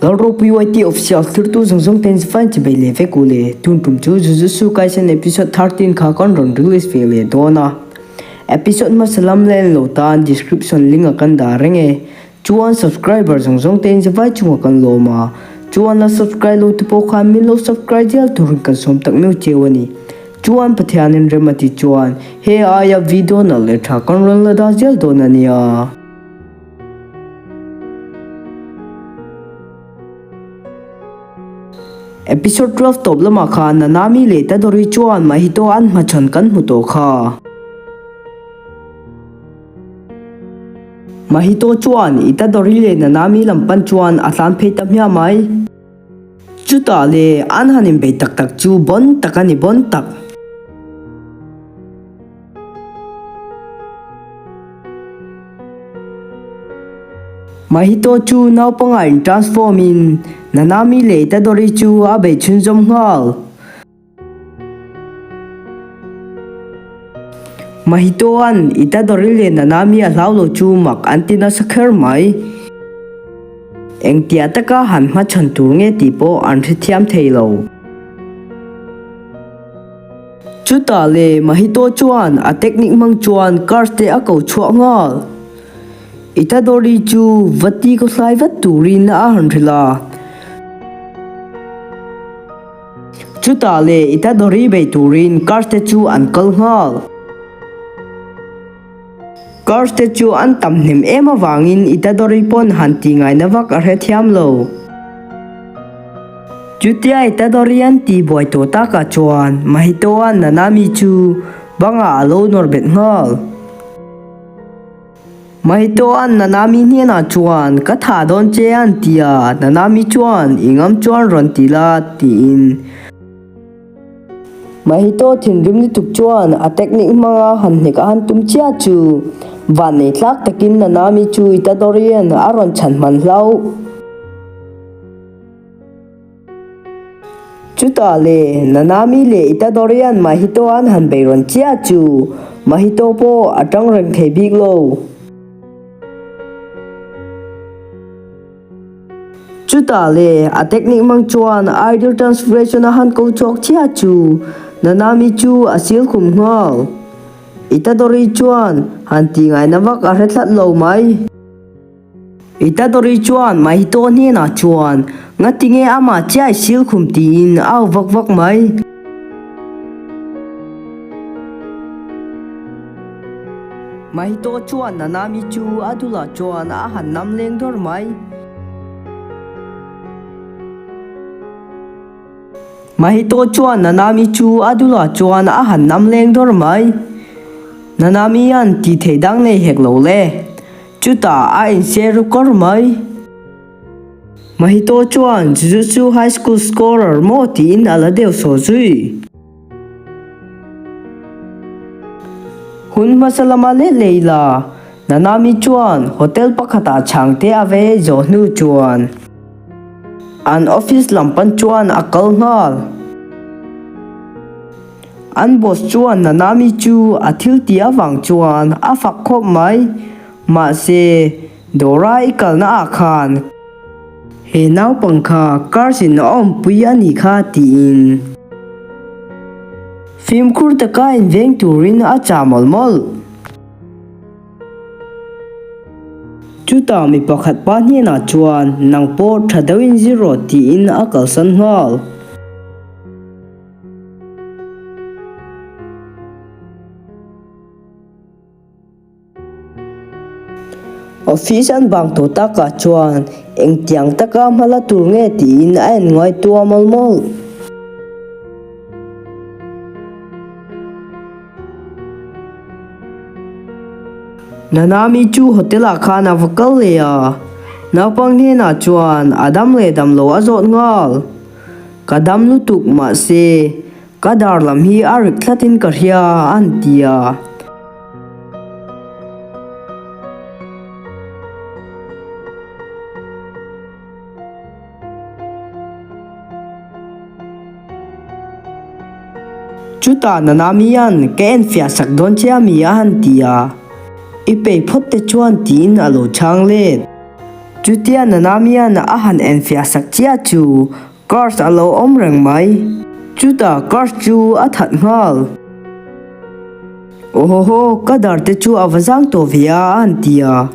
Lalropui YT Official thirtu zawng zawng ten zifai chi bei leh vek u le. Tun tum chu Jujutsu Kaisen episode 13 kha kan rawn release ve leh dawn a. Episode hmasa lam la en lo tan description link a kan dah reng e. Chuan subscriber zawng zawng ten zifai chungah kan lawm a. Chuan la subscribe lo te pawh khan min lo subscribe zel turin kan sawm tak meuh cheu a ni. Chuan Pathianin rem a ti chuan he aia video nalh leh tha kan rawn la dah zel dawn a nia. Episode 12 tawp lamah khan Nanami leh Tadori chuan Mahito an hmachhawn kan hmu tawh kha. Mahito chuan Itadori leh Nanami lam pan chuan a tlan phei ta hmiah mai. Chutah le an han inbei tak tak chu bon tak a ni bon tak. Mahito chu naupangah in transform in Nanami leh Itadori chu a bei chhunzawm nghal. Mahito-a'n Itadori leh Nanami a hlau lo chu mak an ti nasa kher mai. Engtiah taka han hmachhawn tur nge tih pawh an hrethiam thei lo. Chutah le Mahito chuan a technique hmang chuan cars te a ko chhuah nghal. Itadori chu va ti kaw hlai vat turin a han hrilh a. Chutah le Itadori bei turin cars te chu an kal nghal. Cars te chu an tam hnem em avangin Itadori pawn han ti ngaina vak a hrethiam lo. Chutia Itadori an tih buai tawh takah chuan Mahito-a Nanami chu bangah a lo nawr bet nghal. Mahito-a Nanami hnenah chuan ka thah dawn che an ti a, Nanami chuan i ngam chuan rawn ti la tiin. Mahito thinrim lutuk chuan a technique hmanga han hnek a han tum chiah chu vannei tlak takin Nanami chu Itadori-a'n a rawn chhan hman hlauh. Chutah le, Nanami leh Itadori-a'n Mahito an han bei rawn chiah chu Mahito pawh a tang reng thei bik lo. Chutah le, a technique hmang chuan Ideal Transformation a han ko chhuak chiah chu Nanami chu a sil khum nghal. Itadori chuan han tih ngaihna vak a hre thlat lo mai. Itadori chuan Mahito hnenah chuan ngatinge amah chiah i sil khum tiin a au vak vak mai. Mahito chuan Nanami chu a dulah chuan a han nam leng dawr mai. Mahito chuan Nanami chu a dulah chuan a han nam leng dawr mai. Nanami an tih theih dang nei hek lo le. Chutah a insiai ru kawr mai. Mahito chuan Jujutsu High School scorer maw tiin a la deuh saw zui. Hun hmasa lama let leh ila, Nanami chuan hotel pakhatah chhangte a ve zawh hnu chuan an office lam pan chuan a kal nghal. An boss chuan Nanami chu a thil tih avang chuan a fak khawp mai. Mahse, Dora i kalna ah khan he naupang kha cars in a awmpui a nih kha tiin fimkhur taka inveng turin a chah mawlh mawlh. Chutah mi pakhat pa hnenah chuan nang pawh tha deuhin zir rawh tiin a kalsan nghal. Office an bang tawh takah chuan engtiang taka hma la tur nge tiin a en ngaihtuah mawlh mawlh. Nanami chu hotel ah khan a va kal leh a, naupang hnenah chuan a dam leh dam lo a zawt nghal. Ka dam lutuk mahse ka dar lam hi a rik thlatin ka hria an ti a. Chutah Nanami-a'n ka enfiah sak dawn che a mi a han ti a, I peih phawt te chuan tiin a lo chhang let. Chutia Nanami-a'n a han enfiah sak chiah chu Curse a lo awm reng mai. Chutah Curse chu a that nghal. Awhawhaw, ka dar te chu a va zang tawh ve a, a han ti a.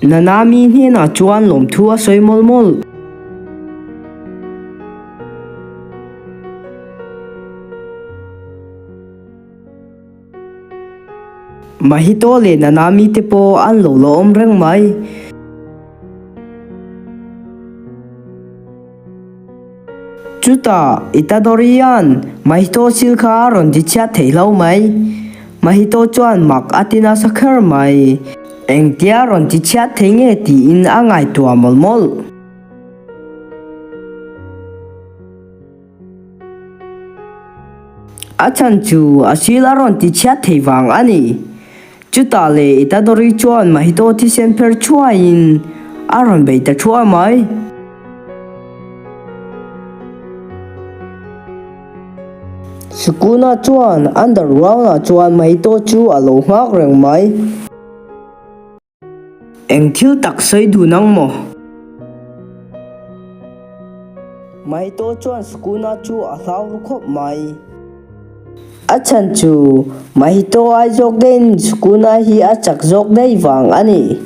Nanami hnenah chuan lawmthu a sawi mawlh mawlh. Mahito leh Nanami te pawh an lo la awm reng mai. Chutah Itadori-a'n Mahito sil kha a rawn ti chhiat thei hlo mai. Mahito chuan mak a ti nasa kher mai. Engtia rawn ti chhiat thei nge tiin a ngaihtuah mawlh mawlh. A chhan chu a sil a rawn ti chhiat thei vang a ni. Chutah leh Itadori chuan Mahito thisen pher thuaiin a rawn bei ta thuai mai. Sukuna chuan underground-ah chuan Mahito chu a lo nghak reng mai. Eng thil tak sawi dun ang maw? Mahito chuan Sukuna chu a hlau ru khawp mai. A chhan chu Mahito ai zawk daihin Sukuna hi a chak zawk daih vang a ni.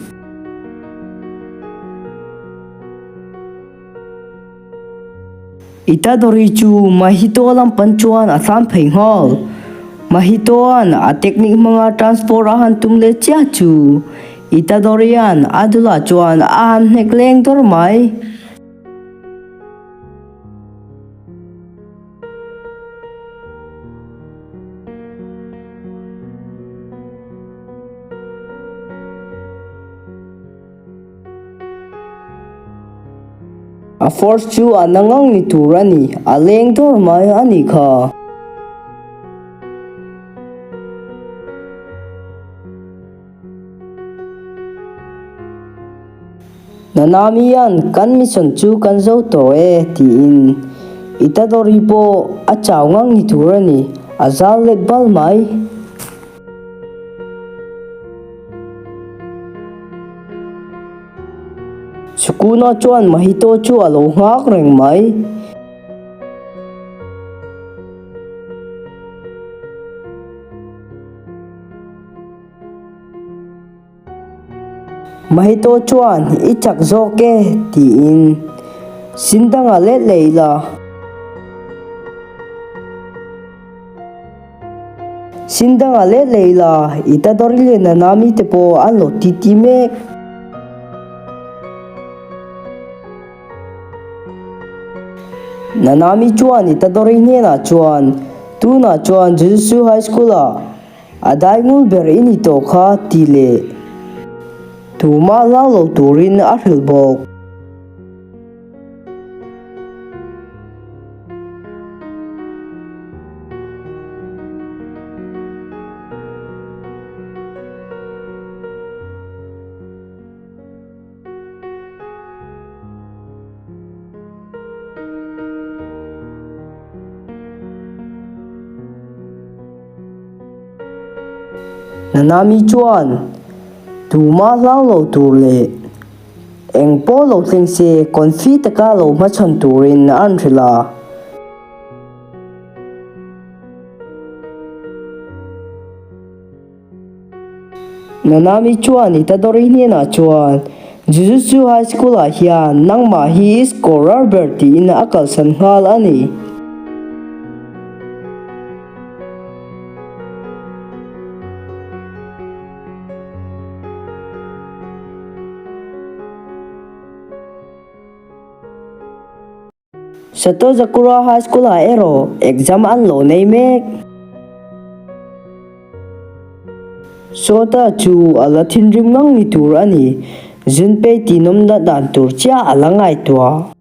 Itadori chu Mahito lam pan chuan a tlan phei nghal. Mahitoa'n a technique hmanga transport a han tum leh chiah chu Itadoria'n a dulah chuan a han hnek leng dawr mai. A force chu a na ngang ni tur a ni, a leng dawr mai a nih kha. Nanami-a'n kan mission chu kan zo tawh e tiin Itadori pawh a chau ngang ni tur a ni, a zal let bal mai. Sukuna chuan Mahito chu a lo nghak reng mai. Mahito chuan i chak zawk e tiin sin dangah let leh ila. Sin dangah let leh ila, Itadori leh Nanami te pawh an lo titi mek. Nanami chuan Itadori hnenah chuan, Tunah chuan Jujutsu High School-ah a dai ngul ber i ni tawh kha tih leh tumah hlau lo turin a hrilh bawk. Nanami chuan tumah hlau lo tur leh Eng pawh lo thleng se confi taka lo hmachhawn turin an hrilh a. Nanami chuan Itadori hnenah chuan Jujutsu High School ah hian nangmah hi i scorer ber tiin a kalsan nghal a ni. Satozakura High School ah erawh exam an lo nei mek. Sawta chu a la thinrim ngang ni tur a ni. Junpei tinawmna dan tur chiah a la ngaihtuah.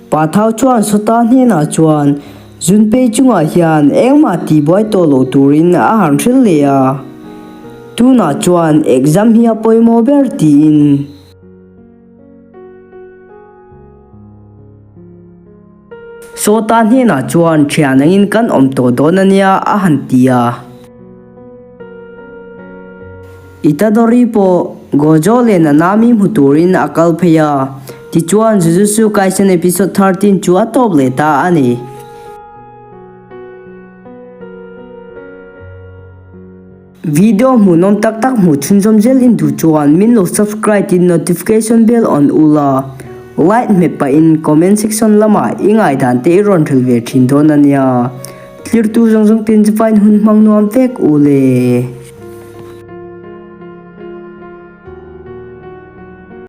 Pa Thau chuan Sawta hnenah chuan Junpei chungah hian engmah tihbuai tawh lo turin a han hrilh leh a, tunah chuan exam hi a pawimawh ber tiin. Sawta hnenah chuan thian angin kan awm tawh dawn a nia a han ti a. Itadori pawh Gojo leh Nanami hmu turin a kal phei a, tichuan Jujutsu Kaisen episode 13 chu a tawp leh ta a ni. Video hmuhnawm tak tak hmuh chhunzawm zel in duh chuan min lo subscribe in notification bell on ula, like hmet pahin comment section lamah i ngaihdan te i rawn hril ve thin dawn a nia. Tlirtu zawng zawng ten chu vain hun hmang nuam vek u le.